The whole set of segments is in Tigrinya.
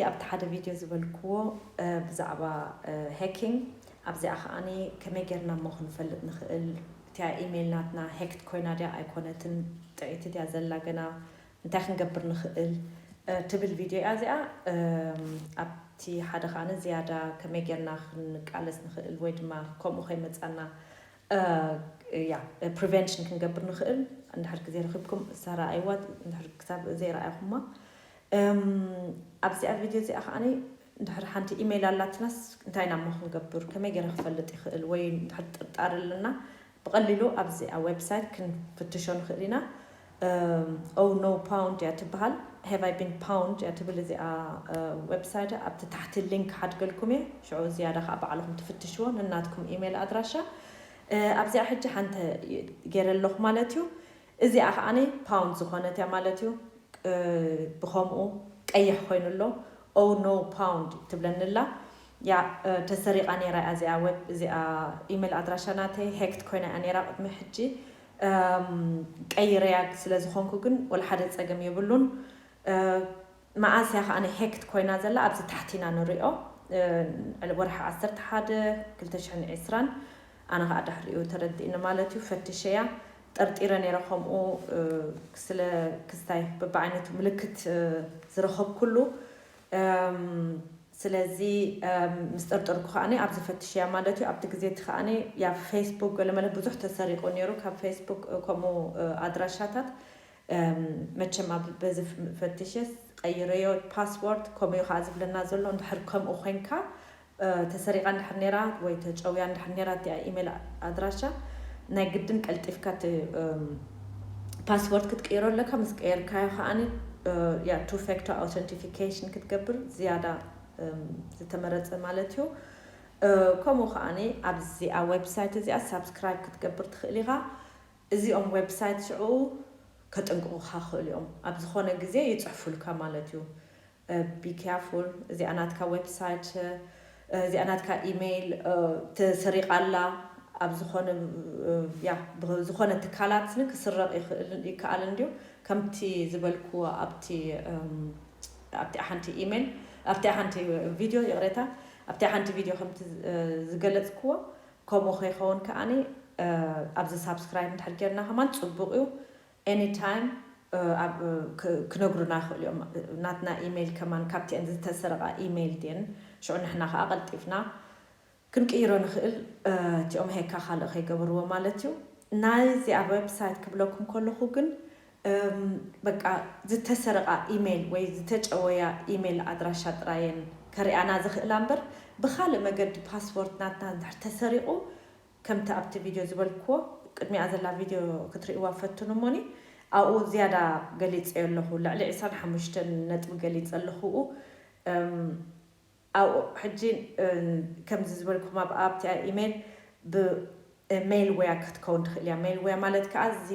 ኣብቲ ሓደ ቪድዮ ዝበልክዎ ብዛዕባ ሃኪንግ ኣብዚኣ ከዓኒ ከመይ ጌርና እሞ ክንፈልጥ ንኽእል? እቲያ ኢሜይል ናትና ሄክት ኮይና ድያ ኣይኮነትን፣ ጥዕይቲ ድያ ዘላ ገና፣ እንታይ ክንገብር ንኽእል ትብል ቪድዮ እያ እዚኣ። ኣብቲ ሓደ ከዓኒ ዝያዳ ከመይ ጌርና ክንቃለስ ንኽእል ወይ ድማ ከምኡ ከይመፃና ያ ፕሪቨንሽን ክንገብር ንኽእል። እንድሕር ግዜ ረኺብኩም እሳ ረኣይዋ፣ እንድሕር ክሳብ ዘይረኣይኹማ ኣብዚኣ ቪድዮ እዚኣ ከዓኒ እንድሕር ሓንቲ ኢሜይል ኣላትናስ እንታይ ኢና እሞ ክንገብር፣ ከመይ ገይረ ክፈልጥ ይኽእል? ወይ እንድሕር ጥርጣር ኣለና ብቐሊሉ ኣብዚኣ ዌብሳይት ክንፍትሾ ንኽእል ኢና። ኦ ኖ ፓውንድ እያ ትበሃል። ሃቭ ኣይ ቢን ፓውንድ እያ ትብል እዚኣ ዌብሳይት። ኣብቲ ታሕቲ ሊንክ ሓድገልኩም እየ። ሽዑ ዝያዳ ከዓ ባዕልኹም ትፍትሽዎ ንናትኩም ኢሜይል ኣድራሻ። ኣብዚኣ ሕጂ ሓንቲ ገይረ ኣለኹ ማለት እዩ። እዚኣ ከዓኒ ፓውንድ ዝኾነት እያ ማለት እዩ። ብኸምኡ ቀይሕ ኮይኑ ኣሎ። ኦ ኖ ፓውንድ ትብለኒ ኣላ። ያ ተሰሪቓ ነይራ እያ እዚኣ ዌብ እዚኣ ኢሜል ኣድራሻ ናተይ ሄክት ኮይና እያ ነይራ ቅድሚ ሕጂ። ቀይረያ ስለ ዝኾንኩ ግን ወላ ሓደ ጸገም የብሉን። መኣስ እያ ከዓኒ ሄክት ኮይና ዘላ ኣብዚ ታሕቲ ኢና ንሪኦ። ወርሒ ዓሰርተ ሓደ ክልተ ሽሕን ዕስራን ኣነ ከዓ ድሕሪኡ ተረዲእኒ ማለት እዩ። ፈትሸያ ጠርጢረ ነይረ ከምኡ ስለ ክስታይ በብዓይነቱ ምልክት ዝረኸብኩሉ። ስለዚ ምስ ጠርጠርኩ ከዓኒ ኣብዚ ፈትሸያ ማለት እዩ። ኣብቲ ግዜ እቲ ከዓኒ ያ ፌስቡክ ገለመለ ብዙሕ ተሰሪቑ ነይሩ ካብ ፌስቡክ ከምኡ ኣድራሻታት። መቸም ኣብ በዚ ፈትሸ ቀይረዮ ፓስወርድ ከምኡ ከዓ ዝብለና ዘሎ። እንድሕር ከምኡ ኮይንካ ተሰሪቓ እንድሕር ነይራ ወይ ተጨውያ እንድሕር ነይራ እቲኣ ኢሜል ኣድራሻ ናይ ግድን ቀልጢፍካ እቲ ፓስወርድ ክትቅይሮ ኣለካ። ምስ ቀየርካዮ ከዓኒ ያ ቱ ፋክተር ኣውተንቲፊኬሽን ክትገብር ዝያዳ ዝተመረፀ ማለት እዩ። ከምኡ ከዓኒ ኣብዚኣ ዌብሳይት እዚኣ ሳብስክራይብ ክትገብር ትኽእል ኢኻ። እዚኦም ዌብሳይት ሽዑ ከጠንቅቑኻ ክኽእሉ እዮም። ኣብ ዝኾነ ግዜ ይፅሕፉልካ ማለት እዩ። ቢ ኬርፉል፣ እዚኣ ናትካ ዌብሳይት፣ እዚኣ ናትካ ኢሜይል ተሰሪቓ ኣላ። ኣብ ዝኾነ ያ ዝኾነ ትካላት ክስረቕ ይኽእል ይከኣል እንድዩ። ከምቲ ዝበልክዎ ኣብቲ ኣብቲ ሓንቲ ኢሜይል ኣብቲ ሓንቲ ቪድዮ ይቕሬታ ኣብቲ ሓንቲ ቪድዮ ከምቲ ዝገለፅክዎ ከምኡ ከይኸውን ከዓኒ ኣብዚ ሳብስክራይብ እንድሕር ጌርና ከማን ፅቡቕ እዩ። ኤኒታይም ክነግሩና ይኽእሉ እዮም። ናትና ኢሜይል ከማን ካብቲአን ዝተሰረቓ ኢሜይል ድየን ሽዑ ንሕና ከዓ ቀልጢፍና ክንቅይሮ ንኽእል። እቲኦም ሄካ ካልእ ከይገበርዎ ማለት እዩ። ናይዚ ኣብ ዌብሳይት ክብለኩም ከለኹ ግን በቃ ዝተሰረቓ ኢሜይል ወይ ዝተጨወያ ኢሜይል ኣድራሻ ጥራየን ከሪኣና ዝኽእላ እምበር ብኻልእ መገዲ ፓስወርድ ናትና እንድሕር ተሰሪቑ ከምቲ ኣብቲ ቪድዮ ዝበልክዎ ቅድሚኣ ዘላ ቪድዮ ክትርእይዋ ፈትኑ እሞኒ ኣብኡ ዝያዳ ገሊፀዮ ኣለኹ። ልዕሊ ዕስራን ሓሙሽተን ነጥቢ ገሊፀ ኣለኹ። ኣብኡ ሕጂ ከምዚ ዝበልኩም ኣብ ኣብቲ ኢሜል ብሜልዌያ ክትከውን ትኽእል እያ። ሜልዌያ ማለት ከዓ እዚ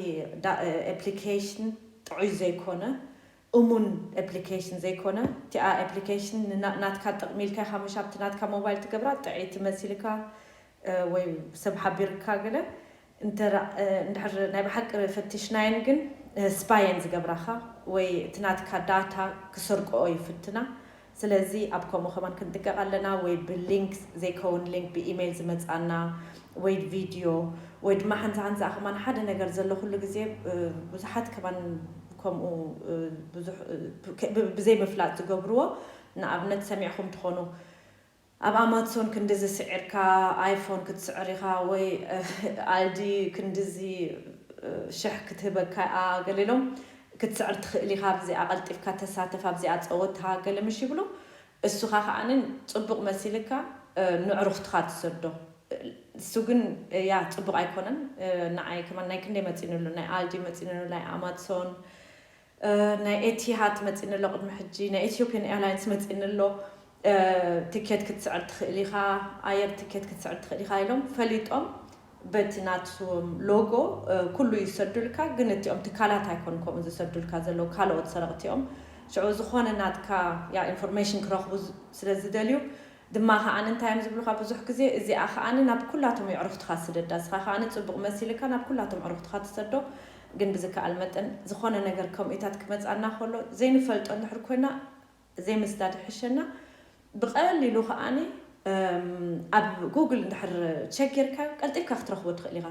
ኣፕሊኬሽን ጥዑይ ዘይኮነ እሙን ኣፕሊኬሽን ዘይኮነ እቲኣ ኣፕሊኬሽን ናትካ ጥቕሚ ኢልካ ኢኻ ምሽ ኣብቲ ናትካ ሞባይል ትገብራ ጥዕይቲ መሲልካ ወይ ሰብ ሓቢርካ ገለ እንድሕር ናይ ብሓቂ ፈትሽናየን ግን ስፓየን ዝገብራኻ ወይ እቲ ናትካ ዳታ ክሰርቅኦ ይፍትና። ስለዚ ኣብ ከምኡ ከማን ክንጥቀቕ ኣለና ወይ ብሊንክ ዘይከውን ሊንክ ብኢሜይል ዝመፃና ወይ ቪድዮ ወይ ድማ ሓንሳ ሓንሳ ከማን ሓደ ነገር ዘሎ ኩሉ ግዜ ብዙሓት ከማን ከምኡ ብዙሕ ብዘይምፍላጥ ዝገብርዎ ንኣብነት ሰሚዕኹም ትኾኑ ኣብ ኣማዞን ክንድዚ ስዒርካ ኣይፎን ክትስዕር ኢኻ ወይ ኣልዲ ክንድዚ ሽሕ ክትህበካ እያ ገለ ኢሎም ክትስዕር ትኽእል ኢኻ ኣብዚኣ ቀልጢፍካ ተሳተፍ ኣብዚኣ ፀወታ ገለ ምሽ ይብሉ እሱኻ ከዓንን ፅቡቕ መሲልካ ንዕሩኽትኻ ትሰዶ እሱ ግን ያ ፅቡቕ ኣይኮነን ንዓይ ከማን ናይ ክንደይ መፂኑሉ ናይ ኣልዲ መፂኑሉ ናይ ኣማዞን ናይ ኤቲሃድ መፂኒ ኣሎ ቅድሚ ሕጂ ናይ ኢትዮጵያን ኤርላይንስ መፂኒ ኣሎ ትኬት ክትስዕር ትኽእል ኢኻ ኣየር ትኬት ክትስዕር ትኽእል ኢኻ ኢሎም ፈሊጦም በቲ ናቶም ሎጎ ኩሉ ይሰዱልካ ግን እቲኦም ትካላት ኣይኮኑ ከምኡ ዝሰዱልካ ዘለዉ ካልኦት ሰረቕቲ እዮም ሽዑ ዝኾነ ናትካ ያ ኢንፎርሜሽን ክረኽቡ ስለ ዝደልዩ ድማ ከዓኒ እንታይ እዮም ዝብሉኻ ብዙሕ ግዜ እዚኣ ከዓኒ ናብ ኩላቶም የዕሩኽትኻ ስደዳ እስኻ ከዓኒ ፅቡቕ መሲልካ ናብ ኩላቶም ዕሩኽትኻ ትሰዶ ግን ብዝከኣል መጠን ዝኾነ ነገር ከምኡታት ክመፃና ከሎ ዘይንፈልጦ እንድሕር ኮይና ዘይምስዳድ ይሕሸና። ብቐሊሉ ከዓኒ ኣብ ጉግል እንድሕር ቸክ ጌርካ ቀልጢፍካ ክትረኽቦ ትኽእል ኢኻ።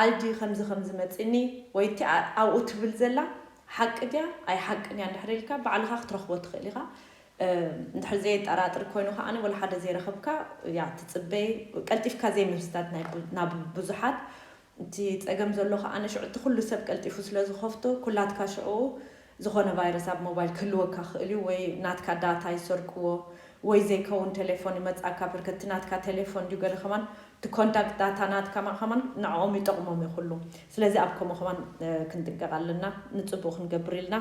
ኣልዲ ከምዚ ከምዚ መፂኒ ወይ እቲ ኣብኡ ትብል ዘላ ሓቂ ድያ ኣይ ሓቅን እያ እንድሕር ኢልካ ባዕልኻ ክትረኽቦ ትኽእል ኢኻ። እንድሕር ዘየጠራጥር ኮይኑ ከዓኒ ወላ ሓደ ዘይረኸብካ ያ ትፅበይ ቀልጢፍካ ዘይምስዳድ ናብ ብዙሓት። እቲ ፀገም ዘሎ ከዓኒ ሽዑ እቲ ኩሉ ሰብ ቀልጢፉ ስለ ዝኸፍቶ ኩላትካ ሽዑ ዝኾነ ቫይረስ ኣብ ሞባይል ክህልወካ ክእል እዩ ወይ ናትካ ዳታ ይሰርቅዎ ወይ ዘይከውን ቴሌፎን ይመፅኣካ ብርከቲ ናትካ ቴሌፎን ድዩ ገለ ከማን እቲ ኮንታክት ዳታ ናትካ ከማን ንዕኦም ይጠቕሞም እዩ ኩሉ። ስለዚ ኣብ ከምኡ ከማን ክንጥንቀቕ ኣለና። ንፅቡቅ ክንገብር ኢልና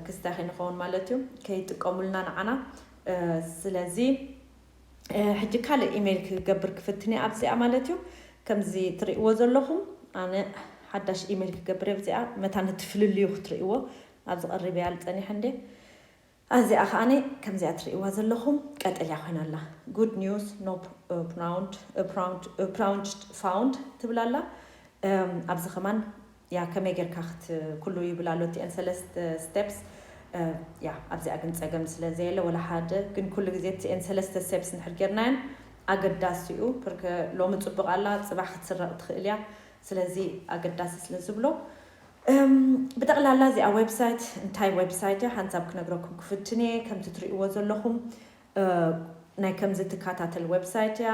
ክስታይ ከይንኸውን ማለት እዩ ከይጥቀሙልና ንዓና። ስለዚ ሕጂ ካልእ ኢሜይል ክገብር ክፍትን እየ ኣብዚኣ ማለት እዩ። ከምዚ ትርእይዎ ዘለኹም ኣነ ሓዳሽ ኢሜይል ክገብር እየ ኣብዚኣ መታን እቲ ፍልልዩ ክትርእይዎ ኣብዚ ቀሪበ እያ ልፀኒሐ እንዴ። ኣዚኣ ከዓኒ ከምዚኣ ትርእይዋ ዘለኹም ቀጠልያ ኮይና ኣላ። Good news, no pronounced found ትብል ኣላ። ኣብዚ ከማን ያ ከመይ ጌርካ ክት ኩሉ ይብል ኣሎ እቲአን ሰለስተ ስቴፕስ። ያ ኣብዚኣ ግን ጸገም ስለ ዘየለ ወላ ሓደ ግን ኩሉ ግዜ እቲአን ሰለስተ ስቴፕስ እንድሕር ጌርናየን ኣገዳሲ እዩ። ፕርከ ሎሚ ጽቡቕ ኣላ ጽባሕ ክትስረቕ ትኽእል እያ። ስለዚ ኣገዳሲ ስለ ዝብሎ ብጠቕላላ እዚኣ ዌብሳይት እንታይ ዌብሳይት እያ ሓንሳብ ክነግረኩም ክፍትን እየ። ከምቲ ትርእይዎ ዘለኹም ናይ ከምዚ ትከታተል ዌብሳይት እያ።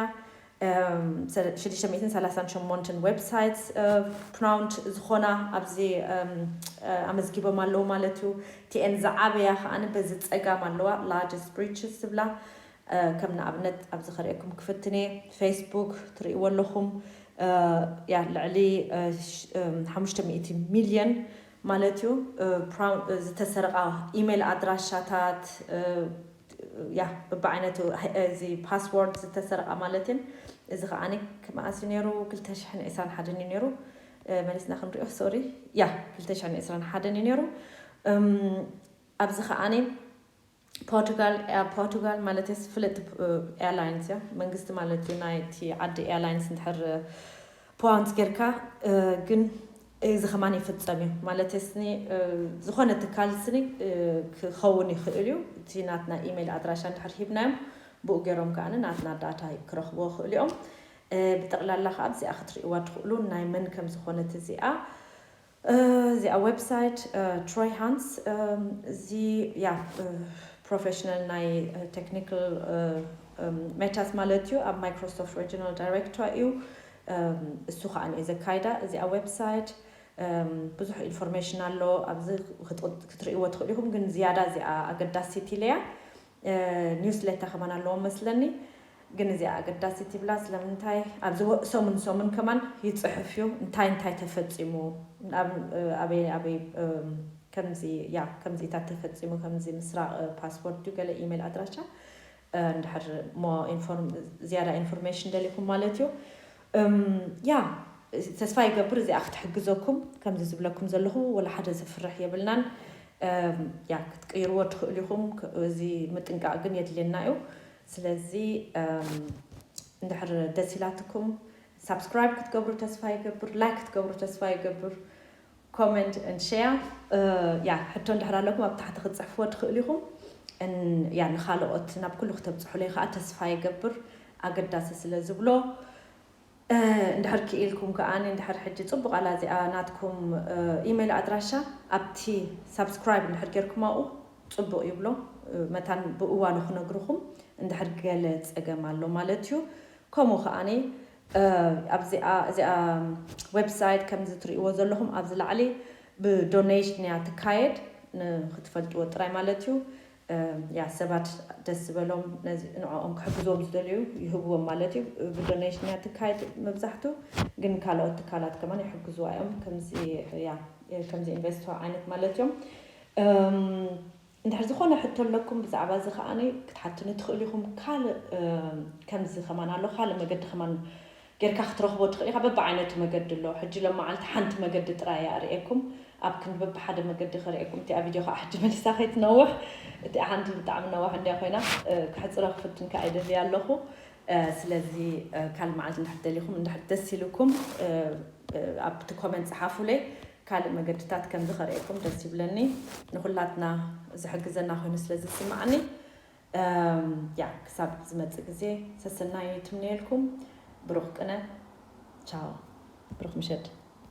ሽዱሽተ ሚእትን ሰላሳን ሸሞንተን ዌብሳይትስ ፕራውንድ ዝኾና ኣብዚ ኣመዝጊቦም ኣለዉ ማለት እዩ። ቲኤን ዝዓበያ ከዓኒ በዚ ጸጋም ኣለዋ ላርጀስት ብሪችስ ዝብላ። ከም ንኣብነት ኣብዚ ከርእየኩም ክፍትን እየ። ፌስቡክ ትርእይዎ ኣለኹም ያ ልዕሊ ሓሙሽተ ሚእቲ ሚልዮን ማለት እዩ ዝተሰርቓ ኢሜይል ኣድራሻታት ያ በብዓይነቱ እዚ ፓስወርድ ዝተሰርቓ ማለት እየን። እዚ ከዓኒ ክመኣስ እዩ ነይሩ ክልተ ሽሕን ዕስራን ሓደን እዩ ነይሩ። መሊስና ክንሪኦ ሶሪ ያ ክልተ ሽሕን ዕስራን ሓደን እዩ ነይሩ። ኣብዚ ከዓኒ ፖርቱጋል ያ ፖርቱጋል ማለት እያ ዝፍለጥ ኤርላይንስ እያ መንግስቲ ማለት እዩ ናይቲ ዓዲ ኤርላይንስ እንድሕር ፕራውንስ ጌርካ ግን እዚ ከማን ይፍጸም እዩ ማለት ስኒ ዝኾነ ትካል ስኒ ክኸውን ይኽእል እዩ። እቲ ናትና ኢሜይል ኣድራሻ እንድሕር ሂብናዮም ብኡ ገይሮም ከኣ ናትና ዳታ ክረኽቦ ይኽእሉ እዮም። ብጠቕላላ ከዓ ኣብዚኣ ክትርእይዋ ትኽእሉ ናይ መን ከም ዝኾነት እዚኣ እዚኣ ዌብሳይት ትሮይ ሃንስ እዚ ያ ፕሮፌሽናል ናይ ቴክኒካል ሜታስ ማለት እዩ ኣብ ማይክሮሶፍት ሪጂናል ዳይሬክተር እዩ። እሱ ከዓ ንእየ ዘካይዳ እዚኣ ዌብሳይት ብዙሕ ኢንፎርሜሽን ኣሎ ኣብዚ ክትርእይዎ ትኽእሉ ኢኹም ግን ዝያዳ እዚኣ ኣገዳሲት ኢለያ። ኒውስሌተር ከማን ኣለዎ መስለኒ ግን እዚኣ ኣገዳሲት ይብላ ስለምንታይ ኣብዚ ሰሙን ሰሙን ከማን ይፅሕፍ እዩ እንታይ እንታይ ተፈፂሙ ኣበይ ኣበይ ከምዚ ያ ከምዚታት ተፈፂሙ ከምዚ ምስራቅ ፓስፖርት ድዩ ገለ ኢሜይል ኣድራሻ እንድሕር ሞ ዝያዳ ኢንፎርሜሽን ደሊኹም ማለት እዩ። ያ ተስፋ ይገብር እዚኣ ክትሕግዘኩም ከምዚ ዝብለኩም ዘለኹ ወላ ሓደ ዘፍርሕ የብልናን። ያ ክትቅይርዎ ትኽእሉ ኢኹም እዚ ምጥንቃቕ ግን የድልየና እዩ። ስለዚ እንድሕር ደስ ኢላትኩም ሳብስክራይብ ክትገብሩ ተስፋ ይገብር ላይክ ክትገብሩ ተስፋ ይገብር። ኮመንት ን ሸር ያ ሕቶ እንድሕር ኣለኩም ኣብ ታሕቲ ክትፅሕፍዎ ትኽእሉ ኢኹም። ያ ንካልኦት ናብ ኩሉ ክተብፅሑለይ ከዓ ተስፋ ይገብር ኣገዳሲ ስለ ዝብሎ እንድሕር ክኢልኩም ከዓኒ እንድሕር ሕጂ ፅቡቅ ኣላ እዚኣ ናትኩም ኢሜይል ኣድራሻ ኣብቲ ሳብስክራይብ እንድሕር ጌርኩም ኣብኡ ፅቡቅ ይብሎ። መታን ብእዋኑ ክነግርኹም እንድሕር ገለ ፀገም ኣሎ ማለት እዩ። ከምኡ ከዓኒ ኣብዚኣ እዚኣ ዌብሳይት ከምዚ ትርእይዎ ዘለኹም ኣብዚ ላዕሊ ብዶኔሽን እያ ትካየድ ንክትፈልጥዎ ጥራይ ማለት እዩ። ያ ሰባት ደስ ዝበሎም ንዕኦም ክሕግዝዎም ዝደልዩ ይህብዎም ማለት እዩ። ብዶኔሽን እያ ትካየድ መብዛሕቱ ግን ካልኦት ትካላት ከማን ይሕግዝዋ እዮም። ከምዚ ኢንቨስቶ ዓይነት ማለት እዮም። እንድሕር ዝኾነ ሕቶ ኣለኩም ብዛዕባ እዚ ከዓኒ ክትሓትኑ ትኽእሉ ኢኹም። ካልእ ከምዚ ከማን ኣሎ ካልእ መገዲ ከማን ጌርካ ክትረኽቦ ትኽእል ኢኻ። በብዓይነቱ መገዲ ኣሎ። ሕጂ ሎም መዓልቲ ሓንቲ መገዲ ጥራይ እያ እርእየኩም። ኣብ ክንዲ በብሓደ መገዲ ከርእየኩም እቲኣ ቪድዮ ከዓ ሕጂ መሊሳ ከይትነውሕ እቲኣ ሓንቲ ብጣዕሚ ነዋሕ እንድያ ኮይና ክሕፅሮ ክፍትን ከዓ ይደሊ ኣለኹ። ስለዚ ካልእ መዓልቲ እንድሕር ደሊኹም እንድሕር ደስ ኢልኩም ኣብቲ ኮመንት ፀሓፉለይ። ካልእ መገድታት ከም ዝኸርእየኩም ደስ ይብለኒ። ንኹላትና ዝሕግዘና ኮይኑ ስለ ዝስማዓኒ። እም፣ ያ፣ ክሳብ ዝመጽእ ግዜ ሰሰናዩ ትምነየልኩም። ብሩኽ ቅነ። ቻው። ብሩኽ ምሸት።